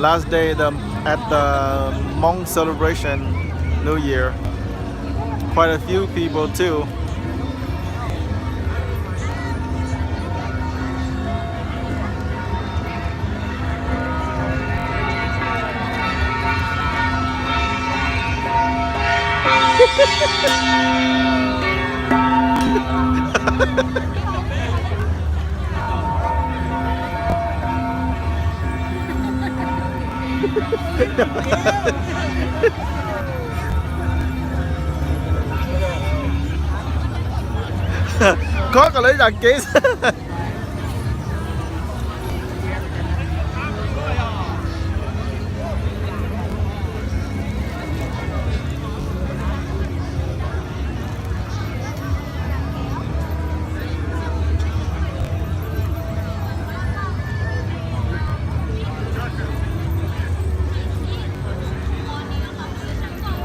Last day the, at the Hmong celebration New Year. Quite a few people too. Khob kom lawv zam kev.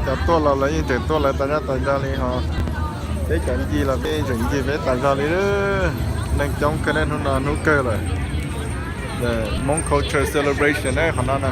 Cov tuaj los lawv yeej tseem tuaj lawv tas zaj tas zog li hos. Peb cov ncig los peb tseem ncig peb tas zog li. Neeg coob kawg ne, hnub no hnub kawg lawm. The Hmong Culture Celebration ne qhov no na.